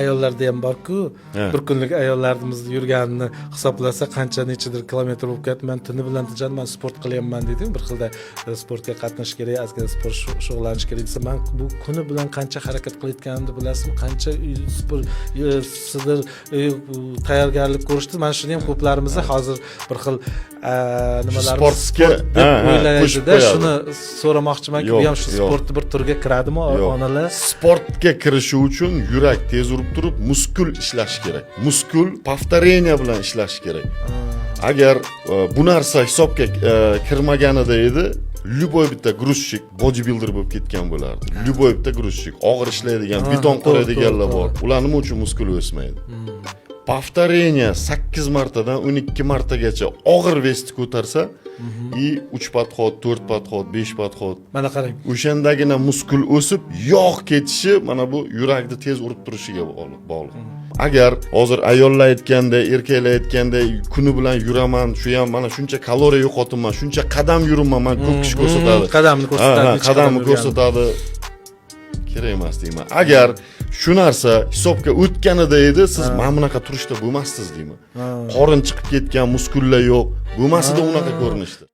Ayollarda ham borku, bir kunlik ayollarimiz yurganini hisoblasa, qancha, nechadir kilometr bo'lib ketdi. Man tuni bilan tinchadi, man sport qilyapman deydiyu. Bir xilda sportga qatnash kerak, ozgina sport shug'ullanish kerak desa, man bu kuni bilan qancha harakat qilayotganimni bilasizmi, qancha sport sidir tayyorgarlik ko'rishdi. Mana shuni ham ko'plarimiz hozir bir xil nimalarimiz Sportga sport deb ha, ha, qo'shib o'ylaydida. qo'yadi. Shuni so'ramoqchimanki, bu Yo'q, ham shu yo'q. sportni bir turga kiradimi, Yo'q. onalar? Sportga kirishi uchun yurak tez urib turib, muskul ishlashi kerak. Muskul повторение bilan ishlashi kerak. Agar bu narsa hisobga kirmaganida edi, любой bitta грузчик bodybuilder bo'lib ketgan bo'lardi. Любой bitta грузчик, og'ir ishlaydigan, beton quradiganlar bor. Ular nima uchun muskuli o'smaydi? Повторение 8 martadan 12 martagacha og'ir вес ni ko'tarsa и uch подход, to'rt подход, besh подход, Mana qarang. o'shandagina muskul o'sib, yog' ketishi mana bu yurakni tez urib turishiga bog'liq. Agar hozir ayollar aytganday, erkaklar aytganday, kuni bilan yuraman, shu ham mana shuncha kaloriya yo'qotyapman, shuncha qadam yuribman, man ko'p kishi ko'rsatadi. Qadamni ko'rsatadi, Ha, necha qadam qadamni yurganini. ko'rsatadi. Kerak emas deyman. Agar shu narsa hisobga o'tganida edi, siz mana bunaqa turishda bo'lmasdingiz deyman. Qorin chiqib ketgan, muskullar yo'q bo'lmas edi unaqa ko'rinishda.